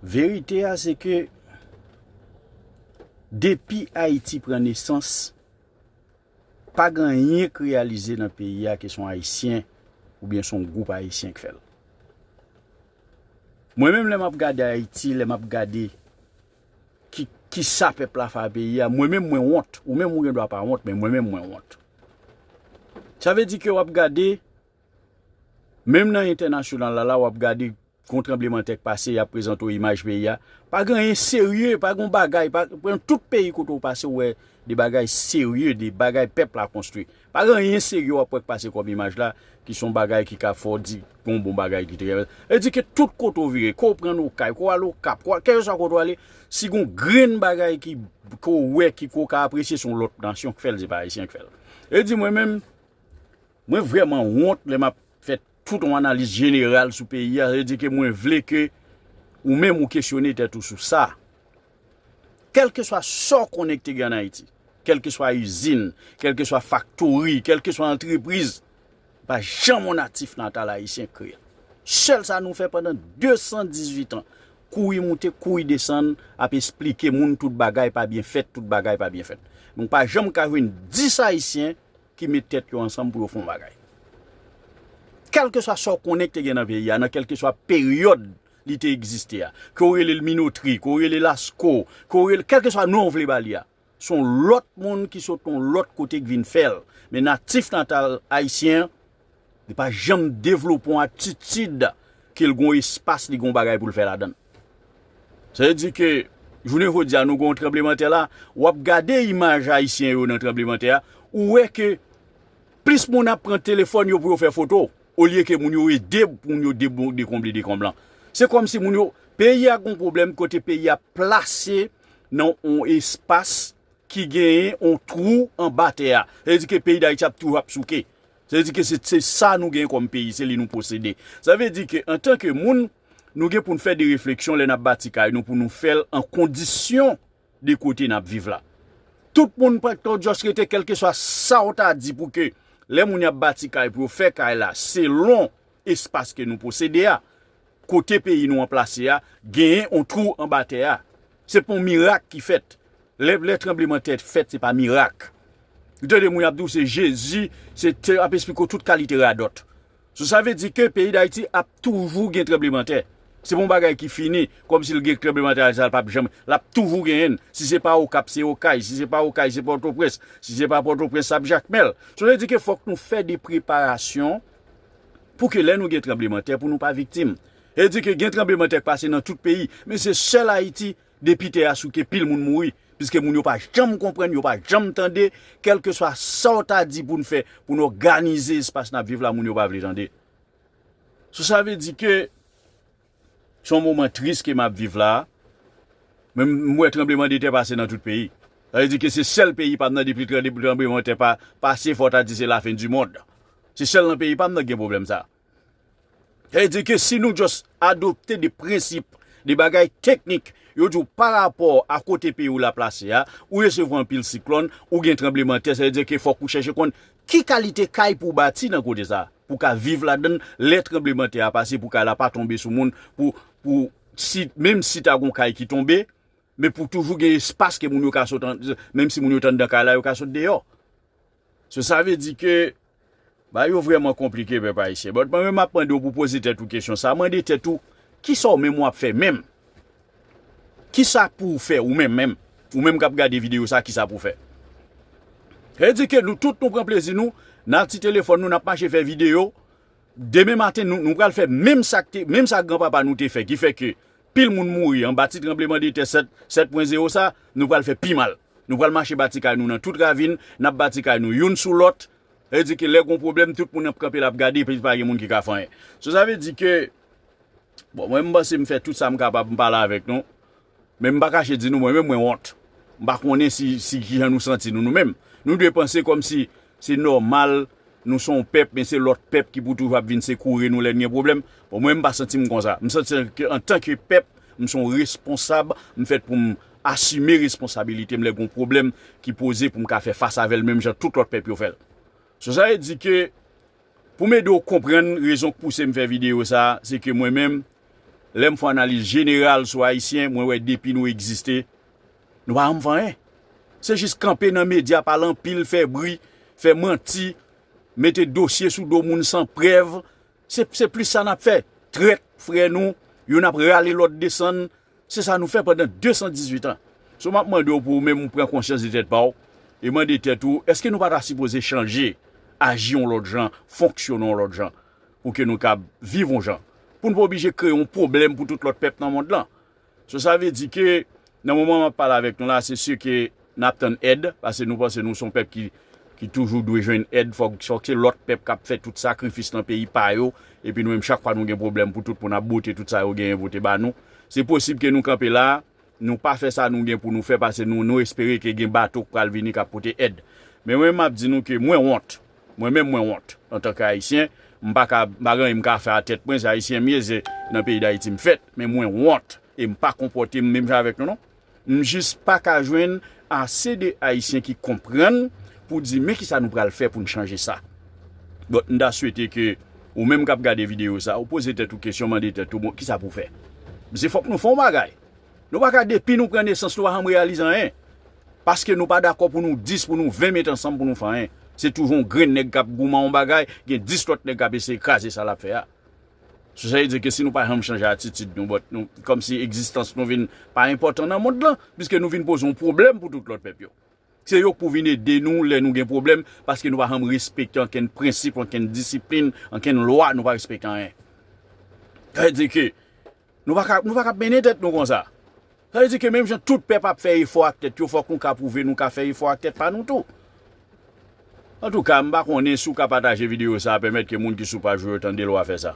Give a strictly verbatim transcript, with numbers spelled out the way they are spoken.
Verite a se ke depi Ayiti pran nesans, pa gen anyen k reyalize nan peyi a ke se yon Ayisyen oubyen se yon gwoup Ayisyen k fè l. Mwen menm, lè m ap gade Ayiti, lè m ap gade ki, ki sa pèp la fè a peyi a, mwen menm mwen wont. Ou menm ou gen dwa pa wont, men mwen menm mwen wont. Sa vle di ke w ap gade, menm nan entènasyonal la, la w ap gade gon tranblemanntè k pase, y ap prezante w imaj peyi a. Pa gen anyen serye, pa gen bagay, pa, pran tout peyi kote w pase, w wè de bagay serye, de bagay pèp la konstwi. Pa gen anyen serye w ap wè k pase kòm imaj la, ki se yon bagay ki ka fè w di, gon bon bagay ki te gen. E di ke tout kote w vire, ke w pran Okay, ke w al Okap, ke w al, kèlkeswa kote w ale, si gon grenn bagay ki, ke w wè, ki, ke w ka apresye, se yon lòt nasyon k fè l, se pa Ayisyen k fè l. E di mwen menm, mwen vrèman wont lè m ap fè tout yon analiz jeneral sou peyi a. Sa vle di ke mwen vle ke ou menm ou kesyone tèt ou sou sa. Kèlkeswa sa w konnen ki te gen ann Ayiti, kèlkeswa izin, kèlkeswa faktori, kèlkeswa antrepriz, pa janm yon natif natal ayisyen k kreye l. Sèl sa nou fè pandan de san dizuit an, kouri moute, kouri desann, ap esplike moun tout bagay pa byen fèt, tout bagay pa byen fèt. Nou pa janm ka jwenn dis Ayisyen ki met tèt yo ansanm pou yo fè yon bagay. Kèlkeswa sa w konnen ki te gen nan peyi a, nan kèlkeswa peryòd li te egziste a, ke w rele l Minotri, ke w rele l Asko, ke w rele, kèlkeswa non w vle ba li a, se yon lòt moun ki sot yon lòt kote k vin fè l. Men natif natal ayisyen an, li pa janm devlope yon atitid ke l gon espas, li gon bagay pou l fè ladan l. Sa vle di ke jounen jodi a, nou gon tranblemanntè la, w ap gade imaj ayisyen yo nan tranblemanntè a, ou wè ke plis moun ap pran telefòn yo pou yo fè foto, olye ke moun yo ede moun yo debon-, dekonble dekonblan. Se kòmsi moun yo, peyi a gon pwoblèm kote peyi a plase nan yon espas ki genyen yon twou anba tè a. Sa vle di ke peyi Dayiti ap toujou ap souke. Sa vle di ke se, se sa nou genyen kòm peyi, se li nou posede. Sa vle di ke antanke moun, nou gen pou n fè de refleksyon lè n ap bati kay nou, pou nou fè l an kondisyon de kote n ap viv la. Tout moun pa t just rete, kèlkeswa sa w ta di pou ke lè moun y ap bati kay pou yo fè kay la selon espas ke nou posede a, kote peyi nou an plase a, genyen yon twou anba tè a. Se pa yon mirak ki fèt. Lè, lè tranblemanntè fèt, se pa mirak. Ou tande moun ap di w se Jezi, se te, ap esplike w tout kalite radòt. So, sa vle di ke peyi Dayiti ap toujou gen tranblemanntè. Se pa yon bagay ki fini, kòmsi l gen tranblemanntè sa, l p ap janm, l ap toujou genyen l. Si se pa Okap, se Okay, si se pa Okay, se Pòtoprens, si se pa Pòtoprens, s ap Jakmèl. So, sa vle di ke fòk nou fè de preparasyon pou ke lè nou gen tranblemanntè, pou nou pa viktim. Sa vle di ke gen tranblemanntè k pase nan tout peyi, men se sèl Ayiti, depi tè a souke, pil moun mouri. Piske moun yo pa janm konprann, yo pa janm tande, kèlkeswa sa w ta di pou n fè, pou n òganize espas n ap viv la, moun yo pa vle tande. So, sa vle di ke se yon moman tris ke m ap viv la. Men m wè tranblemanntè pase nan tout peyi. Sa vle di ke se sèl peyi pa m nan, depi tranblemanntè pa pase, fò w ta di se lafen di mond. Se sèl nan peyi pa m nan ki gen pwoblèm sa. Sa vle di ke si nou just adopte de prensip, de bagay teknik, yo di w pa rapò a kote peyi w la plase a, ou resevwa anpil siklòn, ou gen tranblemanntè, sa vle di ke fòk ou chèche konn ki kalite kay pou w bati nan kote sa, pou w ka viv ladan l, lè tranblemanntè a pase, pou kay la pa tonbe sou moun, pou, pou si, menm si ta gon kay ki tonbe, men pou toujou gen espas ke moun yo ka sot an, menm si moun yo t anndan kay la, yo ka sot deyò. So, sa vle di ke bagay yo vrèman konplike, pèp ayisyen. But mwen menm, m ap mande w pou poze tèt ou kesyon sa. Mande tèt ou, kisa w menm w ap fè menm? Kisa pou w fè ou menm menm? Ou menm k ap gade videyo sa, kisa pou w fè? Sa vle di ke nou tout nou pran plezi nou, n al ti telefòn nou, n ap mache fè videyo. Demen maten, nou, nou pral fè menm sa k te, menm sa granpapa nou te fè, ki fè ke pil moun mouri anba ti tranblemanntè sèt, sèt pwen zewo sa, nou pral fè pi mal. Nou pral mache bati kay nou nan tout ravin, n ap bati kay nou youn sou lòt. Sa vle di ke lè gon pwoblèm, tout moun ap kanpe, l ap gade, epi pa gen moun ki ka fè anyen. So, sa vle di ke, bon, mwen, m panse m fè tout sa m kapab, m pale avèk nou. Men m pa kache di nou, mwen menm, mwen wont. M pa konnen si, si kijan nou santi nou, nou menm. Nou dwe panse kòmsi se nòmal, nou se yon pèp, men se lòt pèp ki pou toujou ap vin sekoure nou lè n gen pwoblèm. Bon, mwen, m pa santi m konsa. M santi ke antanke pèp, m se yon responsab, m fèt pou m asime responsabilite m lè gon pwoblèm ki poze pou m ka fè fas avè l menm jan tout lòt pèp yo fè l. So, sa vle di ke, pou m ede w konprann rezon k pouse m fè videyo sa, se ke mwen menm, Lè m fè analiz jeneral sou Ayisyen, mwen wè depi nou egziste, nou pa janm fè anyen. Se jis kanpe nan medya, pale anpil, fè bri, fè manti, mete dosye sou do moun san prèv. Se, se plis sa n ap fè. Trèt frè nou, youn ap rale lòt desann. Se sa nou fè pandan de san dizuit an. So, m ap mande w pou ou menm ou pran konsyans de tèt pa w e mande tèt ou, èske nou pa ta sipoze chanje, aji yon lòt jan, fonksyone yon lòt jan, pou ke nou kab viv yon jan, pou n pa oblije kreye yon pwoblèm pou tout lòt pèp nan mond lan? So, sa vle di ke nan moman m ap pale avèk nou la, se si ke n ap tann èd, paske nou panse nou se yon pèp ki, ki toujou dwe jwenn èd, fòk, fòk se lòt pèp k ap fè tout sakrifis nan peyi pa yo, epi nou menm chak fwa nou gen pwoblèm pou tout moun ap bote tout sa yo genyen pote ba nou. Se posib ke nou kanpe la, nou pa fè sa nou gen pou nou fè, paske nou, nou espere ke gen bato k pral vini k ap pote èd. Men mwen, m ap di nou ke mwen wont. Mwen menm, mwen wont. Antanke Ayisyen, m pa ka, m pa gen anyen m ka fè a tèt mwen, se Ayisyen m ye, se nan peyi Dayiti m fèt, men mwen wont. E m pa konpòte m menm jan avèk nou, non. M jis pa ka jwenn ase de Ayisyen ki konprann pou di, men kisa nou pral fè pou n chanje sa. Bon, m ta swete ke ou menm k ap gade videyo sa, ou poze tèt ou kesyon, mande tèt ou, bon, kisa pou w fè? Se fòk nou fè yon bagay. Nou pa ka, depi nou pran nesans, nou pa janm reyalize anyen. Paske nou pa dakò pou nou dis, pou nou ven met ansanm pou nou fè anyen. Se toujou yon grenn nèg k ap goumen yon bagay, gen dis lòt nèg k ap eseye kraze sa l ap fè a. So, sa vle di ke si nou pa janm chanje atitid nou, but nou, kòmsi egzistans nou vin pa enpòtan nan mond lan, piske nou vin poze yon pwoblèm pou tout lòt pèp yo. Se yo k pou vin ede nou lè nou gen pwoblèm, paske nou pa janm respekte ankenn prensip, ankenn disiplin, ankenn lwa, nou pa respekte anyen. Sa vle di ke nou pa ka, nou pa ka mennen tèt nou konsa. Sa vle di ke menm jan tout pèp ap fè efò ak tèt yo, fòk nou ka pwouve nou ka fè efò ak tèt pa nou tou. Antouka, m pa konnen si w ka pataje videyo sa a, pèmèt ke moun ki sou paj ou yo tande lè w a fè sa.